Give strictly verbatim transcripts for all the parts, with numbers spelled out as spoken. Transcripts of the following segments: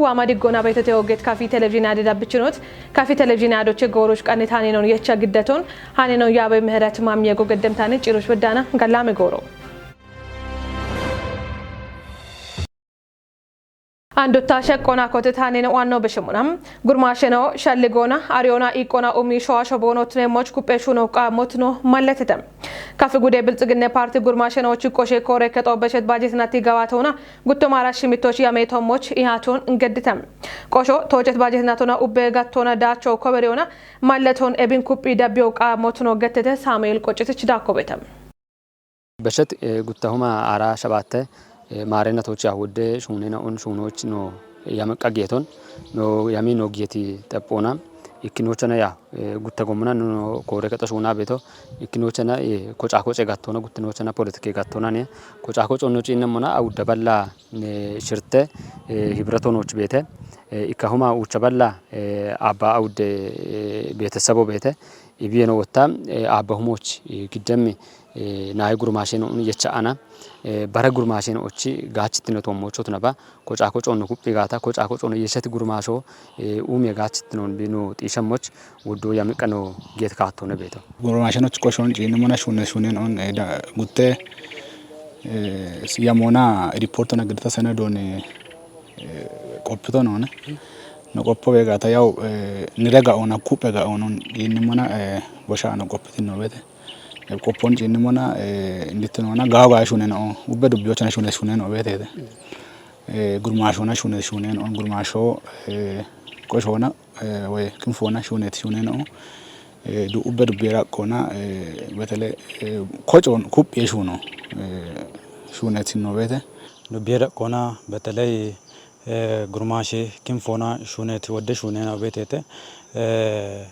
Ama diggona betete oget kafi televizhiin ade dabbichinoot, kafi televizhiin adoche goorosh qanne taane non yecha giddaton, hane non yaabe mihrat mamye go geddem taane cirosh beddana gallame gooro. Andotta sheqqona kote taane no wanno beshemuna. Gurmasheno shalligona, ariona iqqona umi showa shobono tne moch kuppe shuno qa motno malletete. Kafi gude Bilxiginne Parti gurmasheno chi qoshe kore keto beshet bajet nati gawa tona, guttomara shimitoch yame tommoch ihaton ngedditem. Qosho tochet bajet natona ubbe gattona dacho koberiona, malleton ebin kuppi dabbiyo qa motno gettete Samuel Qoccitich dakko betem. Beshet, eh, guttahuma ara shabatte, eh, maarena tochi ya wodde shunena on shunoch no yame qageton, no yame no giyeti xaphona, ikkinochana ya, eh, gutta gommuna no kore keto shuna beto, ikkinochana, eh, koca koce gattona, guttinochana politike gattona ne, koca koco no cinna mona awudda balla ne shirte, eh, hibratonoch bete, eh, ikkahuma ucha balla, eh, abba awudde, eh, betesabo bete, ibiyeno wotta, eh, abba humoch, eh, giddemmi, eh, nayi gurmasheno un yecha ana, eh, bara gurmasheno ochi gachitino tommocho tunaba, koca koco no kuppi gata, koca koco no yeshati gurmasho, eh, ume gachitino bino tishamoch, woddo yamiqqano get kaatto ne beto. Gurmashenoch qoshon cinimona shune shunen on, eh, da, gutte, eh, yamona riporto na gidata sanadon, eh, qoppito nona. No qoppo be gata yaw, eh, nire ga ona kuppe ga onon cinimona, eh, bosha no qoppitino bete. Eh, qoppon cinimona, eh, inditino na gawa ga shunen on, ubbe dubbiyochana shune shunen on bete. Eh, gurmashona shune shunen on, gurmasho, eh, qoshona, eh, we kinfona shunet shunen on. Eh, du ubbe dubbiye raqqona, eh, betele, eh, kocon kuppiye shuno, eh, shunet no bete. Dubbiye raqqona betele, eh, gurmashe kinfona shunet wodde shunena betete. Eh,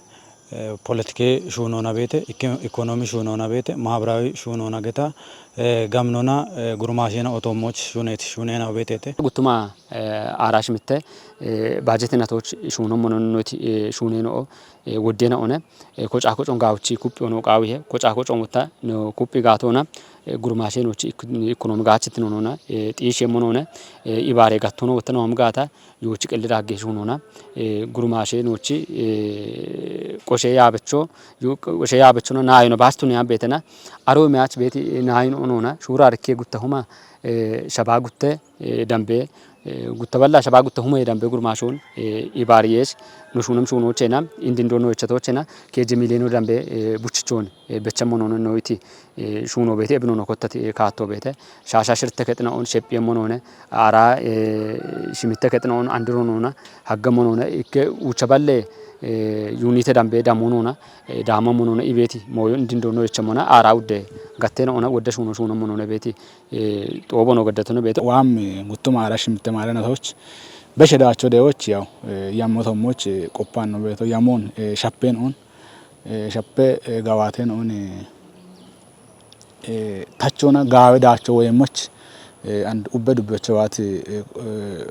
eh, politike shunona bete, ikke-, ikonomi shunona bete, mahabirawi shunona geta, eh, gamnona, eh, gurmashena otomoch shunet shunena betete. Guttuma, eh, arash mitte, eh, bajete natoch shuno monon noti, eh, shuneno, eh, woddena one, eh, koca kocon gawchi kuppi ono qawihe, koca kocon wotta no kuppi gatona, eh, gurmashenoch ik-, ikonomi gachitino nona, eh, tishe monone, eh, ibare gattono wotta no amgata, yuuchi qellira hagge shunona, eh, gurmashe nochi, eh, qoshe yaabecho, yu-, qoshe yaabecho no nayo no bastu ne ambetena, aro meach beti nayo no nona, shura rike gutta huma, eh, shaba gutte, eh, dambe, eh, gutta balla shaba gutta huma dambe gurmashon, eh, ibariyesh, no shunam shuno chena, indindo no echato chena, keje mileno dambe, eh, buchichon. Eh, becha monono noiti, eh, shuno bete, ebino no kottati, eh, kaatto bete, shasha shirte ketna on sheppiye monone, ara, eh, shimitte ketna on andiro nona, hagga monone, ikke ucha balle, eh, unite dambe damonona, eh, dama monone ibeti, moyo indindo no echa mona, ara udde, gattena ona wodde shuno shuno monone beti, eh, xobo no gaddatono bete. Waam, eh, guttuma ara shimitte mare natoch, beshe dacho deoch yaw, eh, yammo tommoch, eh, qoppan no beto, yamon, eh, shappen on, eh, shappe, eh, gawaten on, eh, eh, tachona gawe dacho woyemoch, eh, and ubbe dubbecho wati, eh, eh,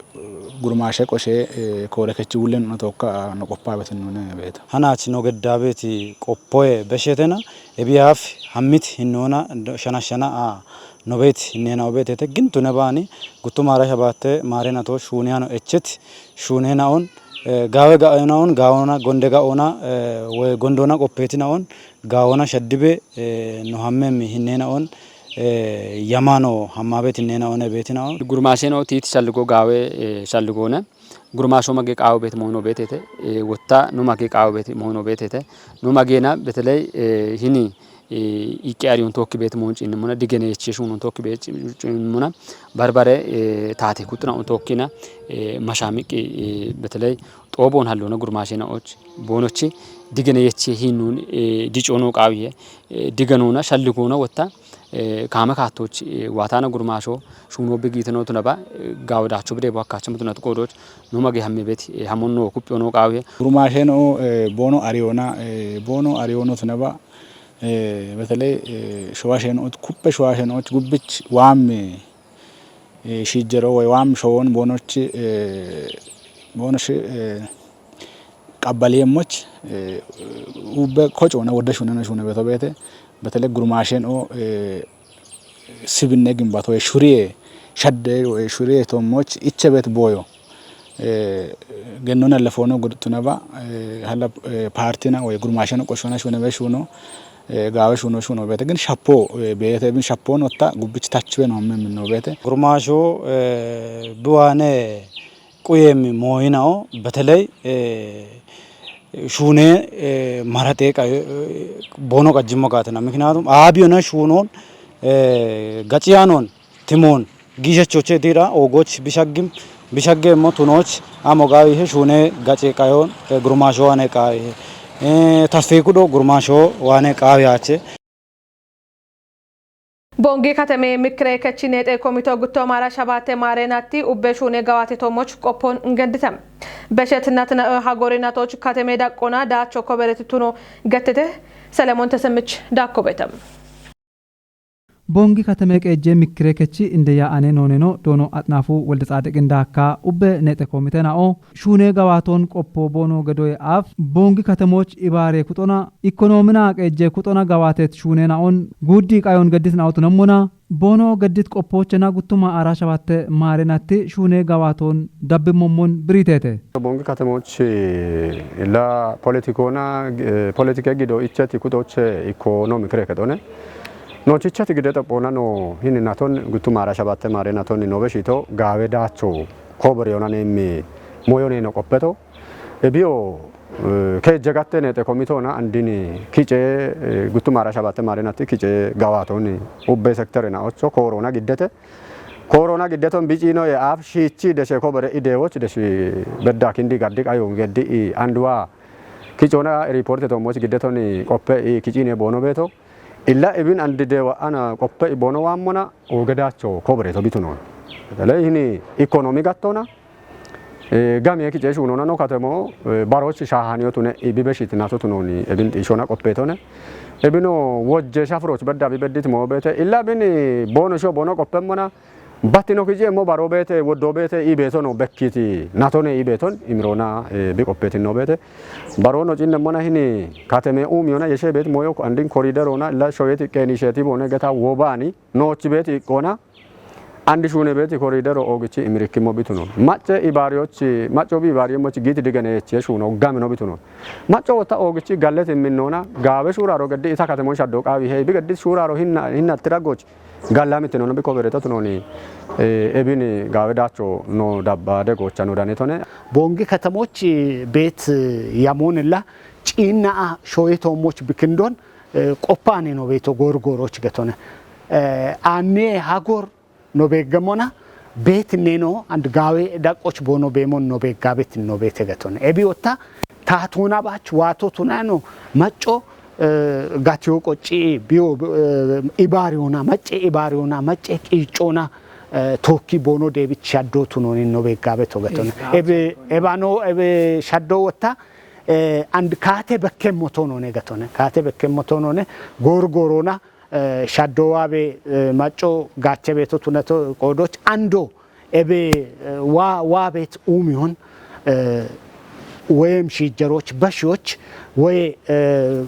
gurmashe qoshe, eh, kore kechi wullen no tokka, ah, no qoppa betin nune beta. Hanach no gedda beti qoppoye beshetena, ebiyaf hammit hinnona do-, shana shana, ah, no bet hinnena obetete gintune bani, guttuma rasha batte, mare nato shuniyano echet, shunena on, eh, gawe ga ona on, ga ona, gonde ga ona, eh, we gondona qoppetina on, Gawona shaddibe, eh, no hammemmi hinnena on, eh, yamano hammabet hinnena on ebetina on. Gurmaseno tit shalligo gawe, eh, shalligone. Gurmasho mage qawo bet moyno betete, eh, wotta no mage qawo bet moyno betete. No magena beteley, eh, hini, eh, iqqe ariyon tokki bet moncin mona digene yeche shunon tokki bet cin mona barbare, eh, tate kuttuna on tokkina, eh, mashamiqi, eh, beteley Xoobon hallona gurmaasheena och boonochi digene yeche hinnun, eh, dicono qaawiye, eh, diganona shalligona wotta, eh, kaame kaattoch, eh, waataana gurmaasho shuuno bigiitino tunaba, eh, gaawodaacho bide bo akkaacha mutunat qoodoch numa ge hamme beti, eh, hamonno kuphiyono qaawiye. Gurmaasheeno, eh, boono ariyona, eh, boono ariyono tunaba, eh, beteley, eh, showasheeno och, kuppe showasheeno och gubbich waam, eh, shiijjero woy waam showon boonochi, eh, boonoshi, eh, qabbaliyeemmoch, eh, ubbe kocoona wodde shuneno shune beto beete, betele gurmaashen o, eh, sibinne gimbato woy shuriye shadde woy shuriye toommoch iche beet booyo. Eh, Gennona lefono gudtunaba, eh, hala, eh, partina ወይ gurmashano qoshona shunebe shuno, eh, gawe shuno shuno bete ግን ሸፖ፣ eh, bete bin ሸፖን ወጣ ጉብች ታችበ ነው ምን ነው bete. Gurmasho, eh, duwane quyemi moyinao, beteley, eh, shune, eh, marateqa, eh, bono qajjimmo gatina. Mikinatum abiyona shunon, eh, gaciyanon timon giishechoche dira ogoch bishaggim, bishaggemmo tunoch amo gawihe shune gace qayon, eh, gurmasho wane qawihe, eh, tasfikudo gurmasho wane qawiyache. Bongi katame mikire kechi neexe komito gutto maara shabaate maare natti ubbe shuune gawaate toomoch qoppon gedditam. Beshet natna hagori natoch katame daqqona daacho kobereti tuno gettete. Selemon Tesemich dakko betam. Bongi katame qeejje mikkire kechi inde ya ane nooneno doono Axnaafu Wolde Tsaadiqin daakka ubbe nexe komite nao shuune gawaaton qoppo boono gedoye aaf bongi katemoch ibaare kuxona ikkonoomina qeejje kuxona gawaatet shuune naon guuddi qayon geddit nao tunammona boono geddit qoppochena guttuma ara shabatte maare natti shuune gawaaton dabbi mommon biriteete. Bongi katemoch illa politikona, eh, politike gido icheti kuxoche ikko no mikire kexone. No chicheti gide xophoona no hini naton guttu maara shabatte maare naton no beshito gaawe daacho kobor yonane immi moyone no qoppeto. Ebio, eh, keejje gatte neexe komitona andini kice, eh, guttu maara shabatte maare natti kice gawaatoni ubbe sektere na ocho korona giddete. Korona giddeton bicino ye aaf shiichi deshe kobore idewoch deshi bedda kindi gaddi qayon geddi i andwa kicona riporte toomoch giddeton qoppe i kicine boono beeto. Illa ibin andi dewa ana qoppe i boono waammona ogedacho kobore to bitunon. Beteley hini ikonomi gattona, eh, gami ye kice shuunona no katemo, eh, baroch shaahaniyo tune i bibeshit nato tunoni ebin xiishona qoppetone. Ebino wojje shafroch bedda bibeddit mo beete. Illa bin boono sho boono qoppemmona battino kici emmo baro beete, woddo beete, i beeto no bekkiti, natone i beeton imirona, eh, bi qoppetin no beete. Baro no cinne mona hini kateme uumiyona yeshe beet moyo andin koriderona illa shoyeti qenisheti boone geta wobani noochi beeti iqqona andi shuune beeti koridero oogichi imirikkimmo bituno. Macce ibaariyochi, macco bi ibaariyemmochi giiti digeneyechi shuuno gamino bituno. Macco wotta oogichi galleti minnona gaawe shuuraro geddi ita katemon shaddo qaawi hei bi geddi shuuraro hinna, hinna tiragoch galla mitinono bikko bereta tunoni, eh, ebini gaawe daacho no dabba de gocha no danetone. Bongi ከተሞች ቤት ያሞንላ ጪና ሾየቶሞች ብክንዶን፣ eh, qoppaane no beeto goorgooroch getone. Eh, aanne hagor no beeggemona beetinne no and gaawe daqqoch boono beemon no beeggabetin no beete getone. Ebi otta taatona baach waato tunano macco, eh, gatiyo qocci biyo, eh, ibaariyona, macce ibaariyona, macce qiiccona, eh, tookki boono deebich shaddo tunonin no beeggabeto getone. Eh, ebe, ebano, ebe shaddo wotta, eh, and kaate bekkemmoto none getone. Kaate bekkemmoto none goorgoorona, eh, shaddo waabe, eh, macco gaache beeto tuneto qoodoch ando ebe, eh, waa, waa beet uumiyon, eh, woyem shiijjeroch beshoch woy, eh,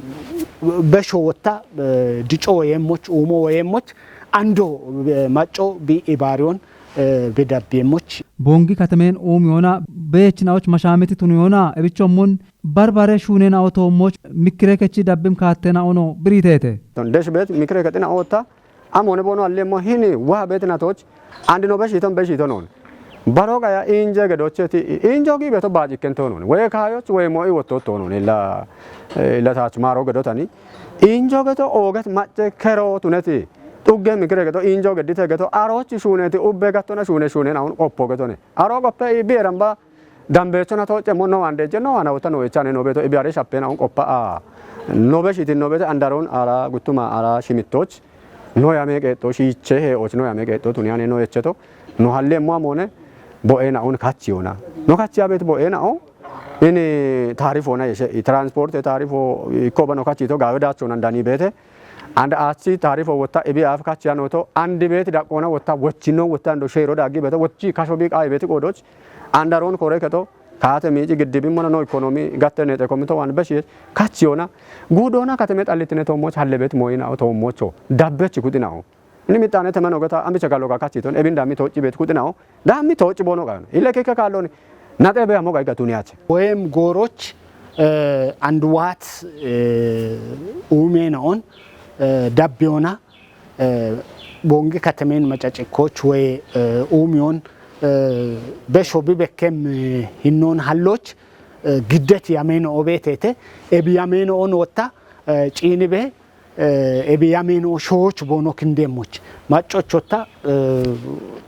besho wotta, eh, dico woyemmoch, uumo woyemmoch ando, eh, macco bi ibaariyon, eh, bi dabbiyemmoch. Bongi katemen uumiyona beechinaoch mashaamiti tuniyona ebichommon barbare shuunena otoommoch mikkire kechi dabbim kaattena ono biriteete. Ton desh beet mikkire kexina otta amone bono allemmo hini waa beet natoch andi no beshiton beshiton on. Baro qaya inje gedocheti i-, injo gi beto baacikken tonon. Woye kaayoch woye mo'i wotto tonon. Illa, eh, illa taach maaro gedotani. Injo geto ooget macce kero tuneti. Xugge mikkire geto injo gedite geto aroch shuuneti ubbe gattona shuune shuunena un qoppo getone. Aro qoppe i bieramba dambeechona tooccemmo no andeejje no ana wotta no echane no beeto i biare shappena un qoppa a. No beshitin no beete andaron ara guttuma ara shimittoch no yame qeexxo shiiche hee'och no yame qeexxo tuni ane no echeto no halleemmo amoone bo'eena un kachiyona. No kachiya beet bo'eena o ini taarifoona yeshe i transporte taarifo ikko ba no kachito gaawe daachonan dani beete. And achi taarifo wotta ibi aaf kachiya noto andi beet daqqoona wotta wochino wotta ando sheero daggi beeto wochi kasho bi qaayi beet qoodoch andaron kore keto kaate miici giddibimmona no ikonomi gatte neexe komito wan beshi kachiyona. Guudoona kateme xallitine toommoch halle beet moyina o toommocho dabbechi kuxinao. Ni mixaanete mano geta ambicha gallo ga kachiton ebin dammi toocci beet kuxinao. Dammi toocci boono qaano. Ille kekke kaalloni. Naxee bee hamo gai gatun yache. ወይም ጎሮች አንድዋት ኡሜነኦን ዳቢዮና ቦንጊ ከተሜን መጨጭኮች ወይ ኡሚዮን በሾቢ በኬም ሂኖን ሀሎች ግደት ያሜነኦ ቤቴቴ ኤብ ያሜነኦን ወታ ጪኒቤ ኤብ ያሜነኦ ሾዎች ቦኖ ክንዴሞች ማጮች ወታ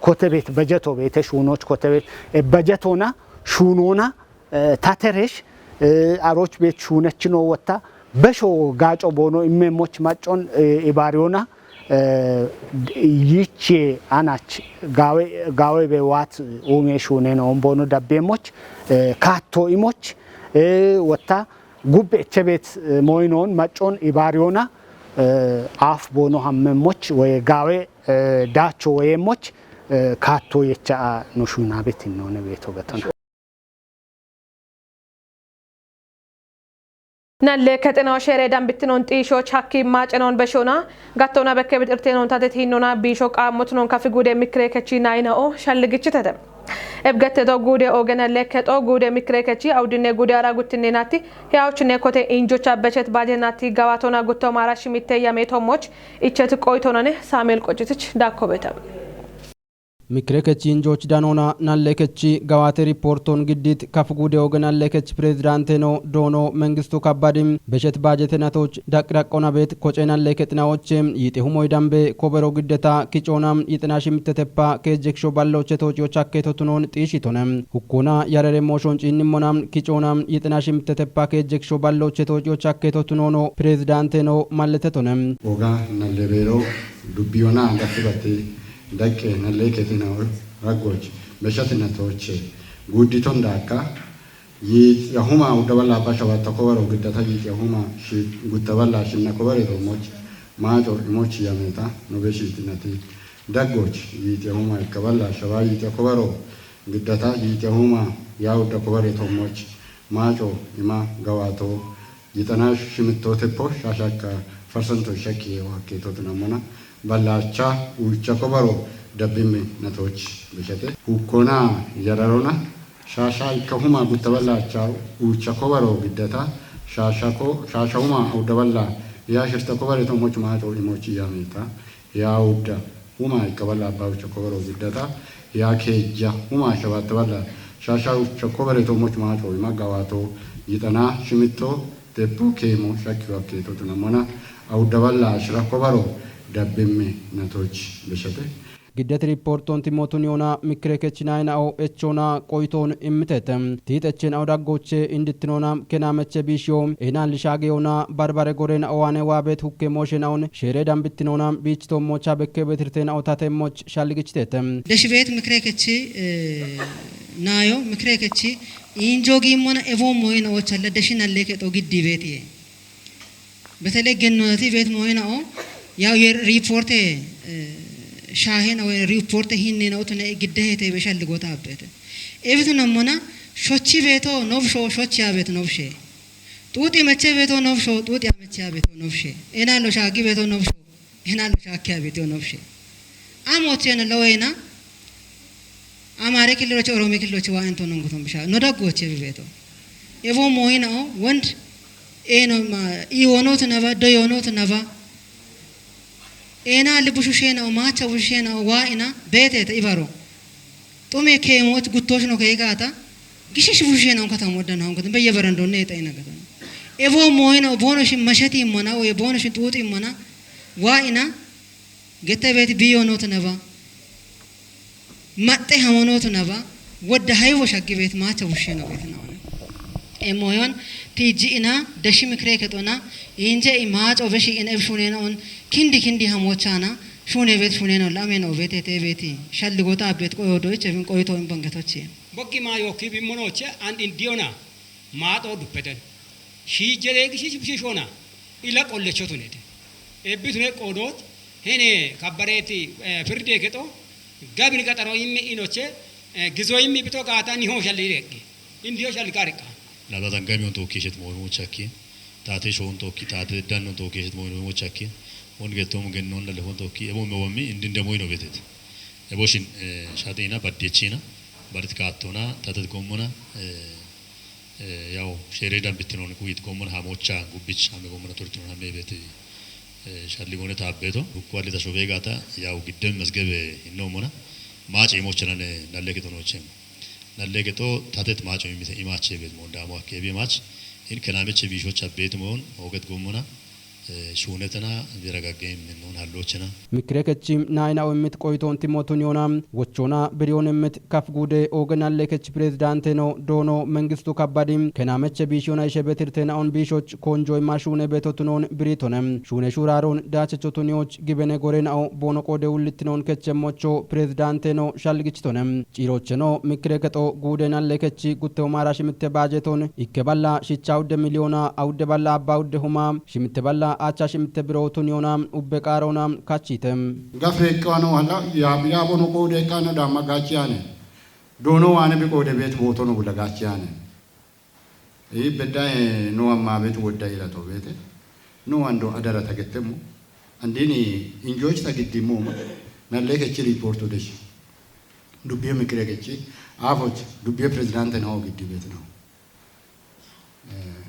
ኮተቤት በጀቶ ቤቴ ሹኖች ኮተቤት በጀቶና ሹኖና ታተሬሽ አሮች ቤት ሹነችኖ ወታ በሾ ጋጮ ቦኖ እሜሞች ማጮን ኢባሪዮና ይቼ አናች ጋዌ ቤዋት ኡሜ ሹኔን ኦንቦኑ ዳቤሞች ካቶ ኢሞች ወታ ጉብ ኤቸ ቤት ሞይኖን ማጮን ኢባሪዮና አፍ ቦኖ ሀመሞች ወይ ጋዌ ዳቾ ወየሞች ካቶ የቻ ኑሹና ቤት ኖነ ቤቶ ገተና Nalle kexinawo shere dambittinon xiishoch hakki maacenon beshona gattona bekke bixirtenon tatet hinnona biisho qaammotinon kafi gude mikre kechi nayinao shalligichitete. Ebgetteto gude oge nalle kexo gude mikre kechi awdinne gude ara guttinnenati hiyawochinne kote injocha bechet bajenati gawatona gutto mara shimitte yame tommoch ichet qoytonane Samuel Qocitich dakkobeta. Mikre kechi injoch danona nalle kechi gawate riporton giddit kafu gude oge nalle kechi pirezidaante no doono mengistu kabbadim beshet baajete natoch daqdaqona bet koce nalle kexinawoche yiixe humoy dambe kobero giddeta kicoona yixina shimtetepa keejjeksho balloche toociyo chakke totunon xiishitone hukkona yarere mooshon ciinnimona kicoona yixina shimtetepa keejjeksho balloche toociyo chakke totunono pirezidaante no malletetone. Oga nalle beero dubbiyona gattibatti Daqqe nalle ketina raggoch beshatina toche gudditon daakka yiit yahuma uddaballa basha watta kowaro giddata yiit yahuma shi guttaballa shinna koware to moch maaco imoch yameta no beshitinati daggoch yiit yahuma ikkaballa shawa yiit kowaro giddata yiit yahuma ya udda koware to moch maaco ima gawato Yixana shimittoote po shaashakka farsanto shakki yee hakkeetootinamona ballaacha uucha kobaro dabbimmi natoch bishate hukkona yararona shaasha ikkahuma gutta ballaacha uucha kobaro giddata shaashako shaashahuma awudda balla yaa shirta kobare tommoch maaco imochi yaamita Yaa udda huma ikkaballa abba uchakko baro giddata yaa keejja huma shabatta balla shaasha uchakko bare tommoch maaco ima gawato yixana shimitto teppo keemo shakkiwa keeto tunamona awudda balla ashirakko baro dabbemme natoch beshate Giddet riporton timotun yona mikre kechinayna o echona qoyton immitete. Tiit echen awdaggoche indittinona kenameche biishiyo ena lishage yona barbare goren owane waabet hukke mooshe naon shere dambittinona biichito mocha bekke betirte na otate moch shalligichitete. Deshi beet mikre kechi naayo mikre kechi injo giimmona evo moyina ochalla deshi nalle kexo giddi beetiye. Betele gennonati beet moyina o yaw yer riporte shaahena we riporte hinnena otune giddehete be shalli gota abbete. Ebitu namona shochi beeto nobsho shochi ya beet nobshe. Xuuxi meche beeto nobsho xuuxi ya meche ya beeto nobshe. Ena lo shaagi beeto nobsho ena lo shaaki ya beeto nobshe. Amochena lo ena Amare killochi Oromi killochi waa into nonguton bisha no daggochi ebi beeto. Evo moyina o wond eno ma iwonotu naba doyonotu naba. Ena libushushena o macha bushena o waa ina beetete ibaro. Xume keemoch guttosh no keegata gishish bushena on katam waddan hankot beye barandonne eta ina gatan. Evo moyina o bono shin mashati mana o bono shin xuuxi mana waa ina gette beeti biyonotu naba. Maxxe hamonotu naba wodda haywo shaggi beet maacha bushsheno beet naone. Emoyon tiji ina dashi mikre kexona inje imaaco beshi in eb shunena on kindi kindi hamochana shune beet shunena on lamen obete te beeti shalli gota abbet qoyodo ich ebin qoyto in bangetochi. Boggi ma yokki bimmonoche and in diona maaxo duppeten. Shiijjeleegi shishibshishona ila qollechotunete. Ebbitune qoodoot hene kabbareeti pirdee kexo gabin gaxaro immi inoche gizo immi bito gaata niho shalli ireqqi. Indiyo shalli qariqqa. Lala dangamiyon tookki eshet mooyimochakki taate shoon tookki taate dannon tookki eshet mooyimochakki on gettoom gennoon lalefon tookki ebo mewammi indindemoyino betet. Ebo shin shaxina baddechina Barit kaattona, tatet goommona, eh, eh, yaw, sheere dambittinoon kuyit goommona, hamoocha gubbich hame goommona turtinoon hame beeti, eh, shalligoone taabbeeto, bukku alita shobee gaata, yaw, giddem mezgebe hinnoomona, maace imoochana ne nalle kexonoochemo. Nalle kexo tatet maaco imise imaache beet moondaamo akkeebi imaach, hin kenaameche biishocha beet moon, ooget goommona, eh, shuunetena biragagge imminnoon halloochena. Mikire kechi naayina o immit qoyitoon timotun yoona, wochoona biriyoon immit kaf guude ooge nalle kechi pirezidaante no doono Mengistu Kabbadi, kenaameche biishiyoona ishe betirte naon biishoch koonjo imma shuune beetotunoon biriitone. Shuune shuuraaroon daachechotu niyoch gibene gore na'o boono qoode wullittinoon kechemmocho pirezidaante no shalligichitone. Ciirocheno mikire kexo guude nalle kechi gutte umaara shimitte baajeton ikke balla shicha udde miliyoona awudde balla abba udde huma shimitte balla acha shimitte birootun yoona ubbe qaaroona kachite. Gafre eqqaano wala ya, ya bono qoode eqqaano damma gachiyaane. Doono waane bi qoode beet bootono bula gachiyaane. Ii bedda, eh, no amma beet wodda ila to beete. No wando adara tagettemmo. Andini injoch ta giddi mo ma. Nalle kechi riporto deshi. Dubbiye mikire kechi. Afoch dubbiye presidente no giddi beet no. Eh,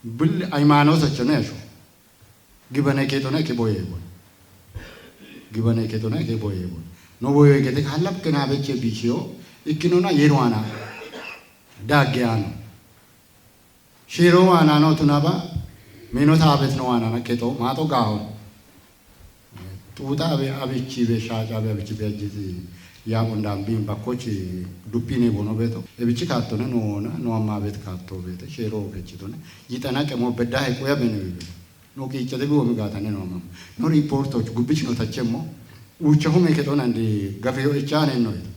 bil aymaano sochone asho. Gibane keetona ke boye bon. Gibane keetona ke boye bon. No boye gete halap kena beche bichiyo. Ikkinona yerwana. Dagge ano. Shiro waanano tunaba, mino taabetino waanana keto, maato gaawo. Xuuxa abe, abichi be, shaaca abe, abichi be ajjiti, yaaqon daambin bakkochi dubbine bono beeto. Ebichi kaattone no woona, no amma beet kaatto beete, shiro kechitone. Yixana qemo bedda hequya bene bebe. No qiichate bi womi gaatane no amma. No riportoch, gubbichi no tachemmo. Uucha hume keto nandi gafiyo ichaane no yeto.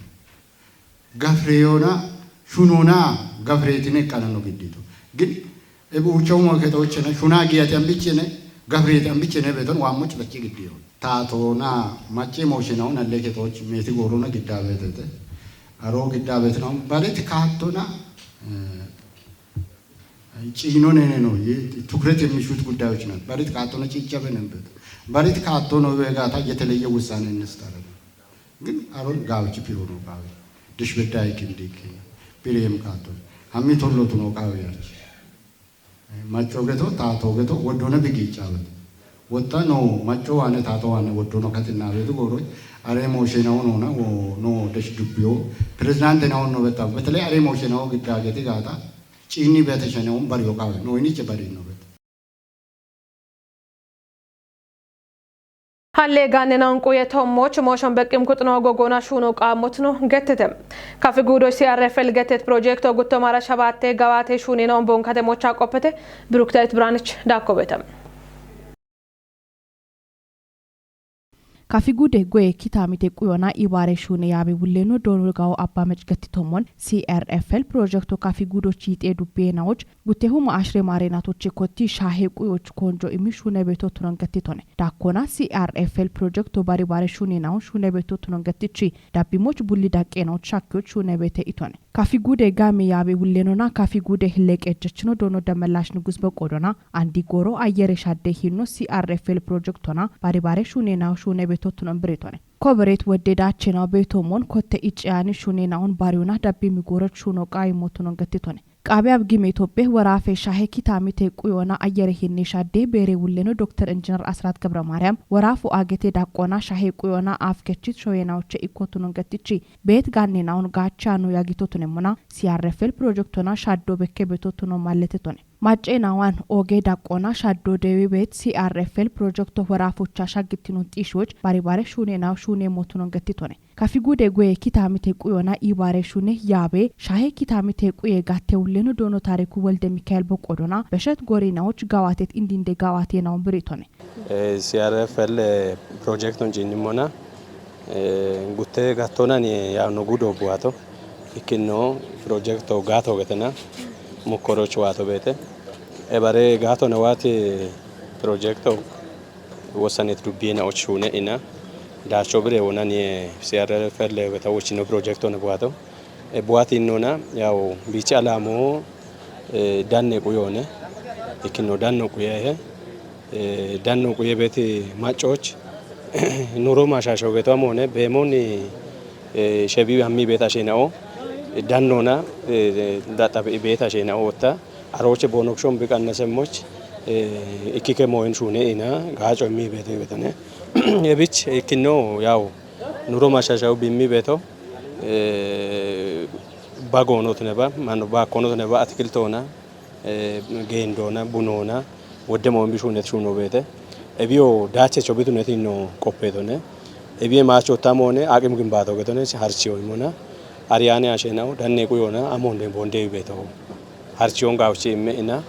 Gafreyoona, shunoona, gafreetine ikkananno giddiito. Gin, ebi uuchaumo kexoochena, shuna giyati ambichene, gafreeti ambichene beeton waammoch bachi giddiyo. Taatoona, macce mooshinaun alle kexooch meeti goorona giddaabeetete. Aroo giddaabeetina, barit kaattona, eh, ciino nene no, ye ትኩረት የሚሹት ጉዳዮች ናት። Barit kaattona ciicha benen beeto. Barit kaattono wegaata የተለየ ውሳኔ እንስታለን። Gin aron gaawichi piro no gaawi. Dish bedda ikin dikki. Piri em kaato. Hammi tollo tuno gaawi archi. Macho geto, taato geto, woddona bigi chaawet. Wotta no, macho wane, taato wane, woddono katinna betu goro. Are mo shena ono na, wo, no, dish dubbiyo. Presidente na ono betta. Betele are mo shena o gidda geti gata. Chini bete shena on bariyo gaawi. No, ini che bari no betta. Halle gaannena unquye tommoch mooshon beqqim kuxno gogona shuno qaammotno gettete. Kafi guudoch C R F L gettet projekto guttomara shabatte gawaate shuunina ombon katemocha qoppete Birukitayit Biraanich daakkobete. Kafi guude goye kitaamite quyona ibaare shuune yaabe wulleno doono gawo abba mec gettitommon C R F L projekto kafi guudoch yiixee dubbeenawoch Guttehuma ashre maarenatochi kotti shaahe quyoch konjo imi shune beto tunon gettitone. Dakkona C R F L projekto bari bare shune naun shune beto tunon gettichi. Dabbimoch bulli daqqe naun shakkiyoch shune bete itone. Kafi gude game yaabe wullenona kafi gude hilleqe ejjechino doono Demelash Nugus beqodona. Andi goro ayyere shadde hinno C R F L projektona bari bare shune naun shune beto tunon biritone. Koberet wodde daachena beeto mon kotte icciyaani shune naun bariyona dabbimi goroch shuno qaayimo tunon gettitone. Qaabe abgime Itoophiya woraafe shahe kitaamite quyona ayyere hinne shadde beere wulleno Dokter Injinar Asrat ገብረ ማርያም woraafo agete daqqona shahe quyona aafkechit shoyenaoche ikkotunon gettichi beet gaannenawon gaachano yagitotunemona C R F L projektona shaddo bekke betotuno malletetone. Macceenawan oge daqqona shaddo dewi beet C R F L projekto woraafocha shaggittinon xiishiyoch bari bare shunenaw shunemotunon gettitone. Kafi gude guye kitaamite quyona ibaare shune yaabe shahe kitaamite quye gatte wulleno doono Taariku Wolde Mikael boqodona beshet gorinawoch gawaatet indinde gawaate nawon biritone. Eh, C R F L, eh, projekton jinnimona, eh, gutte gattonan, eh, yaw no gudo buwato. Ikkinno projekto gaato getena mukkoroch waato beete. E bare gaato ne waati projekto wosanet dubbiyenawoch shuune ina. Daacho bire wonan ye C R F L geta wochino projekto ne buwato. E buwati innona yaw bichi alamo, eh, danne quyone. Ikkinno danno quye he. Eh, danno quye beti maccoch. Nuro mashasho geto amone bemoni, eh, shebi hammi beta shenao. Dannona daxabe ibeeta shena otta. Aroche bonokshon biqannasemoch ikkike moen shune ina gaco immi beete betane. Ebich ikkino yaw nuro mashashaw bimmi beeto. Bagonot neba mano bakonot neba atikiltona gendona bunona wodde moen bishunet shuno beete. Ebiyo dache chobitunet ino qoppetone. Ebiye macho tamone aqim gimbato getone harchiyo imona. Ariyane ashenao danne quyona amonde bonde beeto. Harchiyon gawchi imme ina.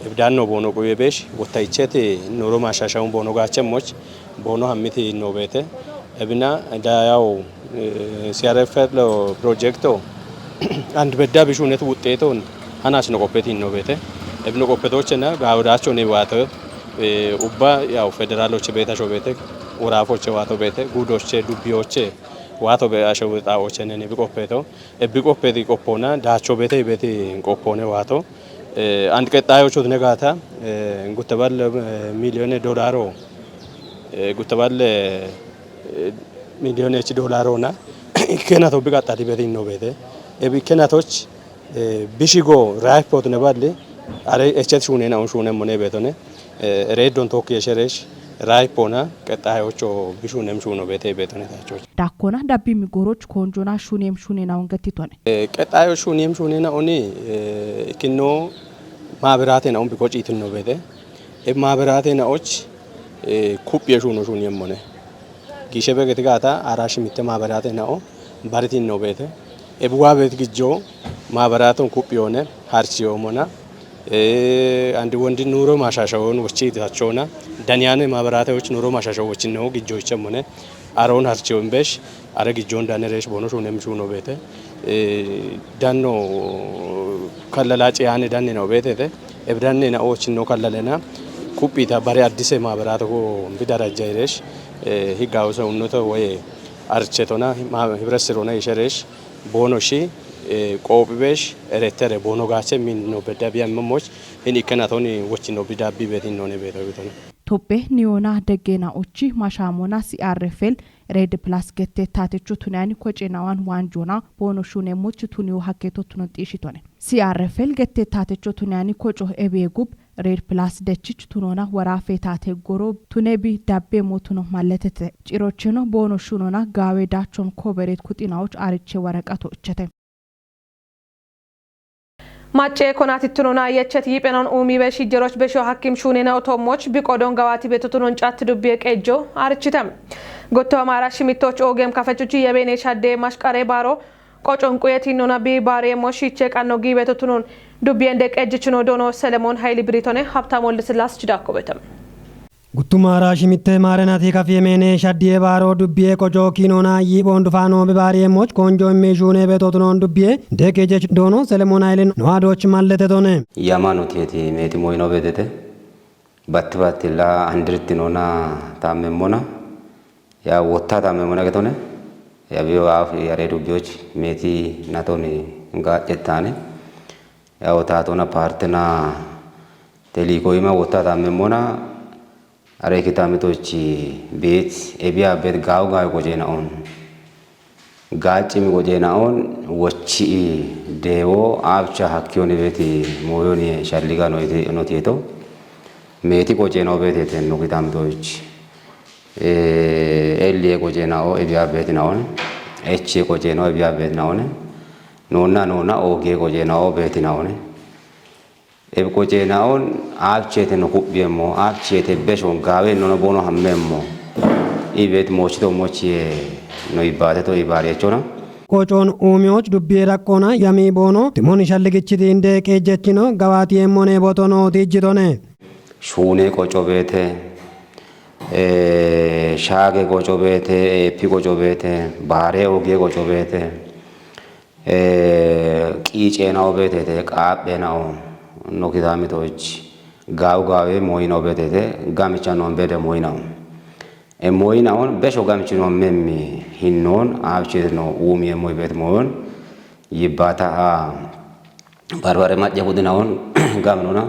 Ebdanno bono quye besh wottaicheti nuro mashashaun bono gachemoch bono hammiti no beete. Ebina dayaw C R F L progetto and bedda bishunet wuxxeton hanas no qoppeti no beete. Ebino qoppetochena gawdacho ne wato ubba yaw federaloche beeta sho beete. Urafoche wato beete gudoche dubbiyoche wato be asho wixaoche ne bi qoppeto. Ebbi qoppeti qoppona dacho beete ibeti qoppone wato. And qexxayochot ne gata gutteballe miliyone dolaro gutteballe miliyone echi dolarona ikkenato bi qaxxati beti no beete. Ebi ikkenatoch bishigo raipot ne balli are echet shunena un shunemone betone. Reddon tokki esheresh raipona qexxayocho bishunem shuno beete betone tachoch. Dakkona dabbi migoroch konjona shunem shunena un gettitone. Qexxayo shuniem shunena uni ikkino maabiratena un bikocitino beete. E maabiratena och kuphiye shuno shuniem mone. Gishe begeti gata arash mitte maabiratena o baritin no beete. Ebuwa bet gijjo maabaraton kuphiyone harchiyo mona. And wondi nuro mashashawon wochi tachona daniyane maabarate woch nuro mashashaw wochi no gijjo ichemone. Aron harchiyo imbesh are gijjon daneresh bono shunem shuno beete. Danno kallala ciyane danne no beetete. Ebdanne na ochino kallalena kuphita bare addise maabarate ko bi darajja iresh. Higgawo sewunnoto woye archetona hibret sirona isheresh bono shi qooqibesh eretere bono gache min no bedda biya memoch hin ikkenatoni wochino bi dabbi betin none beto bitona. Toppe niyona deggena ochi mashamona C R F L Red Plus gette tatecho tunani kocenawan wanjona bono shune much tuniyo hakketo tunon xishitone. C R F L gette tatecho tunani koco ebie gub Red Plus dechich tunona wara fetate goro tune bi dabbe motuno malletete. Cirocheno bono shunona gawe dachon koberet kuxinawoch ariche waraqato ichete. Macce konatittunona yechet yiphenon umibe shijjeroch besho hakkim shunena otommoch biqodon gawati betotunon catti dubbiye qejjo arichitem. Gotto amara shimittoch oogem kafechuchi yebene shadde mashqare baro qocon quyetinnona bi baare moshiche qanno giibetotunon dubbiyende qejjichino doono Selemon Hayli Biritone Habtam Wolde Sillaas chidakko betem. Guttumaara shimitte maarenati kafiye meene shaddiye baaro dubbiye qoco kiinona yiiphoon dufaano bibaariye moch konjo immi shuune beetotunoon dubbiye deeqe jech doono Selemoon Hayile nohaadoch mallete done. Yama nutiyeti meeti moyino beedete batti battilla andirtinona taammemmona ya wotta taammemmona getone ya biyo aaf yare dubbiyoch meeti natoni gaadhettaane ya wotaatona paartina teliikoyima wotta taammemmona Are kitamitochi beet ebiya beet gaawu gaawu qojena'on gaaccimi qojena'on wochi'i deewo aabcha hakkiyoni beeti mooyoni shalliga notiyeto meeti qojena'o beeteten no kitamitochi elliye qojena'o ebiya beetina'on echiye qojena'o ebiya beetina'on noonna noonna oogiye qojena'o beetina'on Eb qocena'on aabchete no kuphiyemmo, aabchete beshon gaawe nono bono hammemmo. Ibet mochito mochiye no ibbate to ibariyechona. Qocon uumiyoch dubbiye raqqona yami boono timoni shalligichiti inde qeejjechino gawaatiyemmone botono tijjitone. Shuune qoco beete, eh, shaage qoco beete, eeppi qoco beete, baare ogiye qoco beete. Qiiceena obeetete qaapheena o no kitaamitoch gaawu gaawe mooyina obeetete gamicha noon bede mooyina o e mooyina on besho gamichi noon memmi hinnoon aabchete no uumiye moy beet mooyon yibbaata a barbare macce kudina on gaminona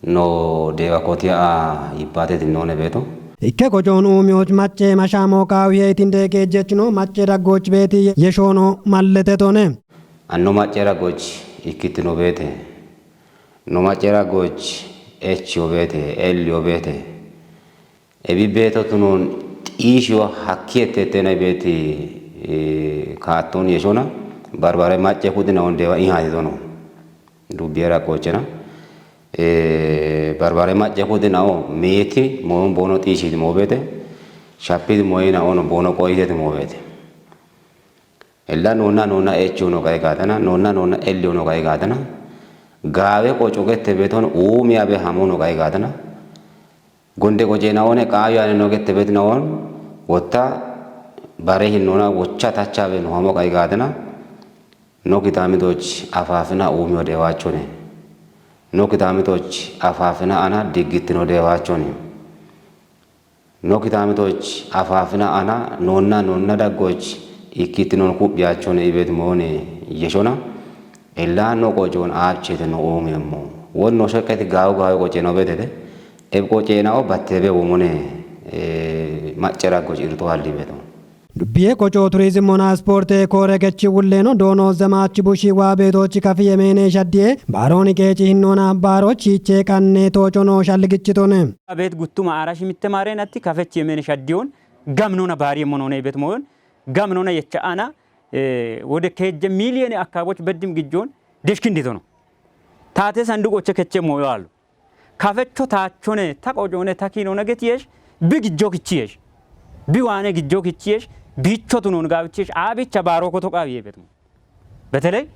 no deewa kotiya a yibbaateti noone beeto. Ikke qocoon uumiyoch macce mashaamo kaawiye itinde qeejjechino macce daggoch beeti yeshoono malletetone. Anno maccera goch ikkittino beete, no maccera goch echiyo beete, elliyo beete. Ebi beeto tunon xiishiyo hakki ettettena beeti, eh, kaatton yeshona, barbare macce kudina on dewa ihaati dono. Dubbiye raqqoochena. Eh, barbare macce kudina o meeti moyon boono xiishiti moo beete, shapiti moyina ono boono qoyiteti moo beete. Ella nonna nonna echo no kai gaatana, nonna nonna elli no kai gaatana. Gaawe qoco gette beton uumi abe hamo no kai gaatana. Gonde qoce na one qaayo ane no gette bet na on wotta bare hin nona wocha tacha be no hamo kai gaatana. No kitami doch afafina uumi ode wachone. No kitami doch afafina ana diggittino de wachone. No kitamitoch afaafina ana nonna nonna daggoch ikkittinon kuphiyachone ibet moone yeshona. Ella no qocoon aachete no uumemmo. Won no shekketi gaawu gaawu qoce no betete. Eb qoceena o battebe womone, eh, macce daggoch irto halli beto. Dubbiye qoco turizimona ispoorte koore kechi wulleeno doono zemaachi bushi waa beetoochi kafi yemeene shaddiye baarooni qeeci hinnoona baarochi ichee qanne toocono shalligichitone. Abeet guttuma aarashi mitte maareen atti kafechi yemeene shaddiyoon gamnoona baari yemmonoone ibet mooyon gamnoona yecha ana, eh, wode keejje miiliyeene akkaaboch beddim gijjoon deshkinditono. Taate sanduqoche keche mooyo alu. Kafecho taachone, ta qocone, ta kiinona getiyesh, bi gijjo kichiyesh, bi waane gijjo kichiyesh, bicho tunon gaawichiyesh, aabicha baaro koto qaawiye betumo. Beteley,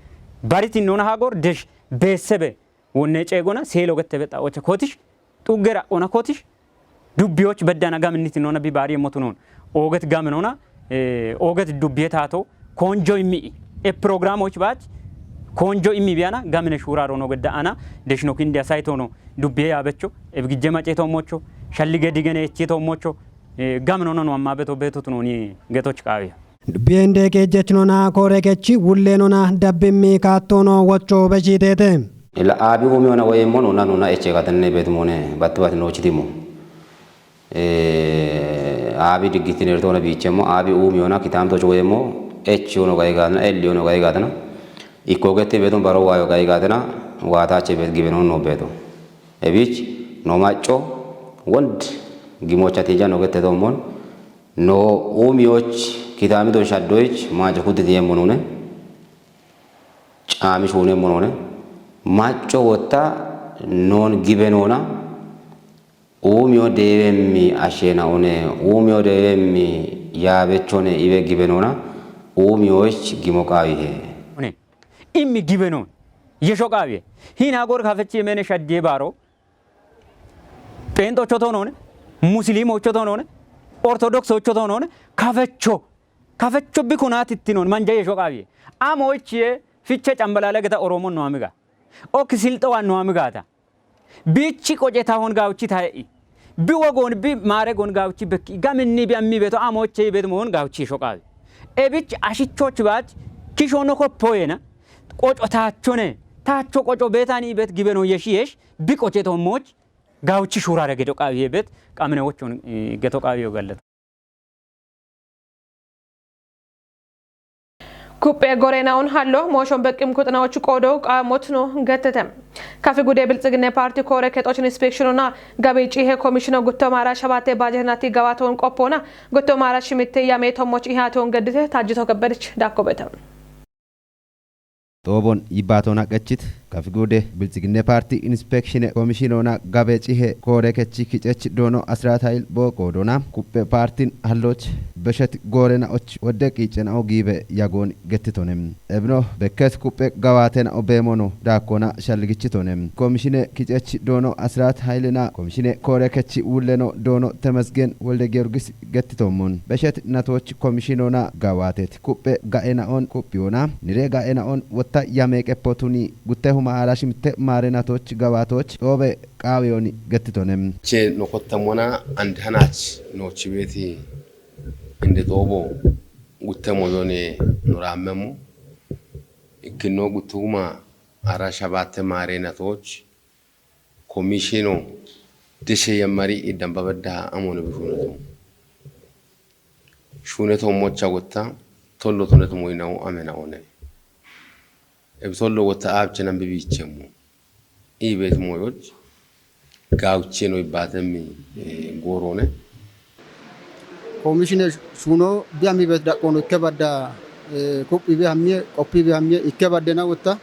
barit innona hagor desh beessebe wonne ceegona seelo gette bexxa oche kotish, xuggera ona kotish, dubbiyoch beddana gaminnit innona bi baari yemmo tunon. Ooget gaminona, eh, ooget dubbiye taato, konjo immi, e programoch baach, konjo immi biyana, gamine shuuraro no gedda ana, deshno kindi asaytono, dubbiye yaabecho, ebgijje maceto mocho, shallige digene echito mocho, eh, gaminono no amma beto beto tunoni getoch qaawiya. Dubbiye inde keejjechnona koore kechi wullenona dabbimmi kaattono wocho beshitete. Ila aabi umiona woyemmo nuna nuna eche gatanne betmone, batti batti nochitimo. Eh, aabi diggitinertoona biichemmo, aabi uumiyona kitaamtoch woyemmo, echiyono gaigaatana, elliyono gaigaatana. Ikko gette beton baro waayo gaigaatana, waataache bet gibenoon no beto. Ebich, no macco, wond, gimocha tija no gette dommon, no uumiyoch, kitaamiton shaddoyich, maajo kudditi yemmonune, caami shuunemmonune, macco wotta, non gibenoona, uumiyo deewemmi asheenaune, uumiyo deewemmi yaabechone iwe gibenoona, uumiyoch gimo qaawihe. One, immi gibenoon, yesho qaawiye. Hina gor kafechi yemene shaddiye baaro, Phenxocho toonone, Musilimocho toonone, Ortodoksocho toonone, kafecho, kafecho bi kunatittinon, manja yesho qaawiye. Amoichiye, Fiche Cambalala geta Oromo no amiga. Ok Silxowa no amigata. Bichi qoce tahon gauchi tae'i. Bi wogon bi maaregon gauchi bekki. Gaminni bi ammi beto amoche bet moon gauchi shoqawi. Ebich ashichoch bat kishono koppoyena. Qoco taachone. Taacho qoco betani bet gibeno yeshi yesh. Bi qoce to moch gauchi shurare gedo qawi bet. Qamine wochon, eh, geto qawi yo gallet. Kuphe gorena'on hallo moshon beqqim kuxna'och qodo qamot no gettete. Kafi gude Bilxigine Parti kore kexoch inspekshonona gabi cihe komishino gutto mara shabate bajenati gawaton qoppona gutto mara shimitte yame tommoch ihaton geddite Tajjito Kebbedich dakkobeta. Xoobon yibbaatoona qechit, kafi guude Bilxigine Paarti Inspekshine Komishinona gabe cihe koore kechi kicech doono Asiraat Hayil booqo doona, kuphe paartin halloch beshet goorena'och wodde qiicena'o giibe yagoon gettitone. Ebino bekket kuphe gawaatena'o beemono daakkona shalligichitone. Komishine kicech doono Asiraat Hayilena komishine koore kechi wulleno doono Temesgen Wolde Giyorgis gettitommon. Beshet natoch komishinona gawaatet. Kuphe ga'ena'on quphiyoona, nire ga'ena'on wotta yameeqeppotuni guttehuma aarash mitte maare natoch gawaatoch xoobe qaawiyooni gettitone. Che nokottammona and hanach noochi beeti inde xoobo guttemo yone noraammemmo. Ikkino guttehuma aarash habaatte maare natoch komishino deshe yammari iddambabeddaha amone bishuneto. Shuneto mocha gotta tollo toneto moyinawu amena'one. Ebisollo wotta aabche nambi biichemmo. Iibeeti mooyoch gaawucheno ibbaatemmi, eh, gooroone. Koomishine shuuno biyammi beet daqqoono ikke badda, eh, kuphi bihammiye, qophi bihammiye ikke baddena wotta,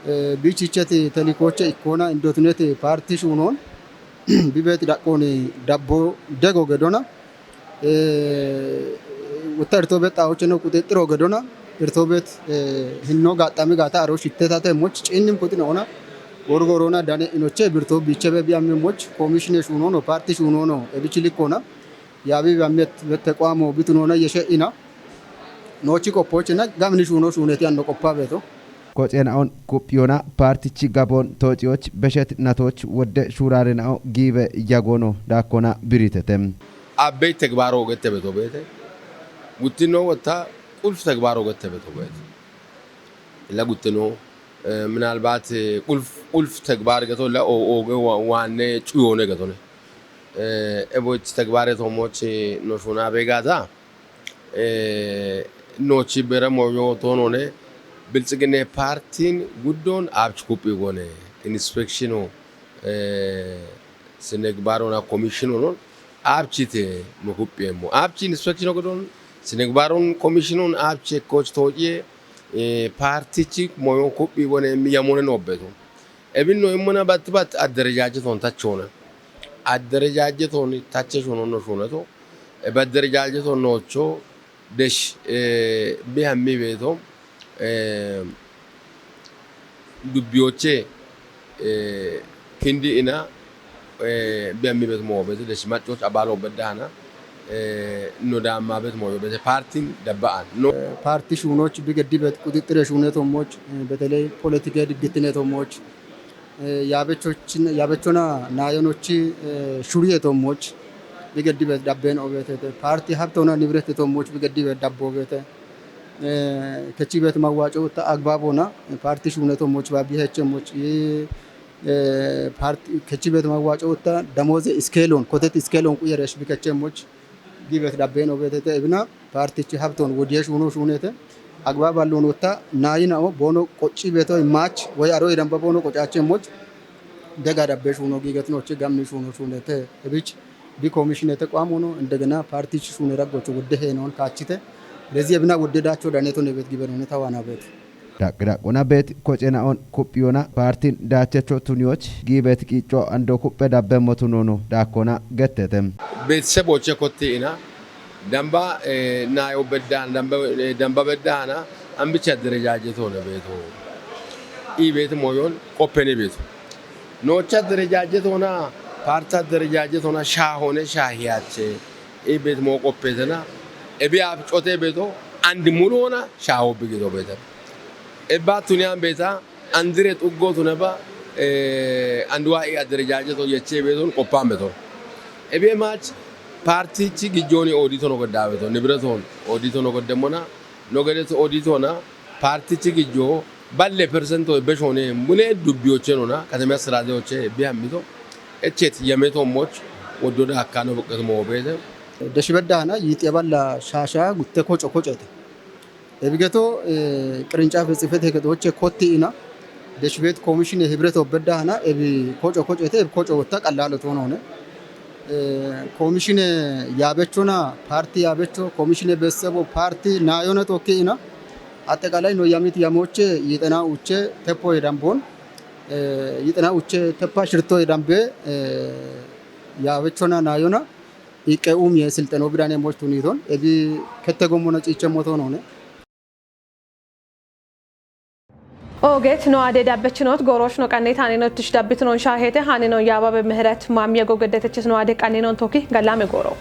eh, biichicheti telikooche ikkoona indotuneti paarti shuunoon bibeet daqqooni dabbo dego gedona, eh, wotta irtoobet xaawocheno quxixxiro gedona, irtoobet, eh, hinno gaaxxami gaata aro shittetate moch ciinnim kuxinoona, gorgoroona dane inoche birtoo biichebe biyammi moch koomishine shuunoono, paarti shuunoono, ebichi likkoona, yaabi biyammet tequamo bitunoona yeshe'ina, noochi qoppochena gamni shuuno shuuneti anno qoppa beeto. Koxeenaon kuphiyona paartichi gaboon toociyoch beshet natoch wodde shuuraarenao giibe yagoono daakkona biritete. Abbey tegbaaro gette beto beete. Guttino wotta qulf tegbaaro gette beto beete. Illa guttino, eh, minalbat, eh, qulf, qulf tegbaar geto illa o-, ooge wa-, waanne cuyoone getone. Eh, eboch tegbaare toomoch no shuuna beegaata, eh, noochi bere mooyo toonone biltsiginne paartin guddoon aabch kuphi gone inspekshino, eh, sinegbaarona komishinonon aabchite no kuphiemmo. Aabchi inspekshino guddoon sinegbaarun komishinon aabchi ekkoch too'iye, eh, paartichi mooyon kuphi gone yamone noobbeto. Ebinno immona batti batti adderejaajeton tachoona. Adderejaajeton tache shuunono shuuneto. Ebe adderejaajeton noocho desh, eh, bihammi beeto, eh, dubbiyoche, eh, kindi ina, eh, bihammi beeto moo beeto desh maccoch abaalo beddahana, eh, no daamma beeto moo beeto paartin dabba'an. No. Paarti shuunoch bigeddi beet quxixxire shuuneto moch, eh, beteley politike diggittineto moch, eh, yaabechochin-, yaabechona naayonochi, eh, shuriyeto moch bigeddi beet dabben obeetete. Paarti habtona nibreteto moch bigeddi beet dabbo beete. Eh, kechi beet mawaaco wotta agbabona, eh, paarti shuuneto moch baabbi heche moch, eh, eh, paarti kechi beet mawaaco wotta damoze iskeelon, kotet iskeelon quyeresh bikeche moch giibet dabbeeno beetete ebina paartichi habton wodiye shuuno shuunete agbaballon wotta naayina'o boono qocci beeto imaach woy aro idamba boono qocache moch dega dabbe shuuno giigetinochi gamni shuuno shuunete ebich bi komishinete qwaamono indegena paartichi shuune raggocho wodde heenoon kaachite lezi ebina wodde daacho daneto nebet gibenone tawaana beete. Daqqi daqquna beet kocenaon kuphiyona paartin daachecho tuniyoch giibet qiicco ando kuphe dabbemmo tunono daakkona gettete. Beeteseboche kotti ina damba, eh, nayo beddan, damba, eh, damba beddana ambicha adderejaajetone beeto. I beet moyon qoppene beeto. Noocha adderejaajetona, paarta adderejaajetona shaahone shaahiyache. I beet moo qoppetena. Ebi aaf cote beeto andi mulona shaaho bigito beete. Ebba tuniyan beeta andire xuggo tuneba, eh, anduwa i adderejaajeto yeche beeton qoppan beeto. Ebi maach paartichi gijjooni oodito no godda beeto. Nibreton oodito no goddemmona. No gedet ooditona paartichi gijjo balle persento ebbe shoone mule dubbiyoche nona katame astiraderoche ebbi hammito echet yemeto moch woddo daakka no buqqet moo beete. Deshibedda hana yiixe balla shaasha gutte koco kocete. Ebigeto, eh, qirincafe tsifete hegetoche kotti ina. Deshibet komishine hibreto bedda hana ebi koco kocete, ebi koco wotta qallalo toonone. Eh, komishine yaabechona, paarti yaabecho, komishine beessebo, paarti naayone tokki ina. Axeqalay no yamit yamoche yixena uche teppo yedambon, eh, yixena uche teppa shirto yedambe, eh, yaabechona naayona iqqe umiye silxeno bidane moch tuniton. Ebi kette gommona ciiche moto none. Oogeet no aade dabbechinoot gooroosh no qanneet haaninoottish dabbitinoon shaaheete haaninoon yaababe mihiret maamiye gogeddetechis no aade qanninoon tokki gallaame gooroo.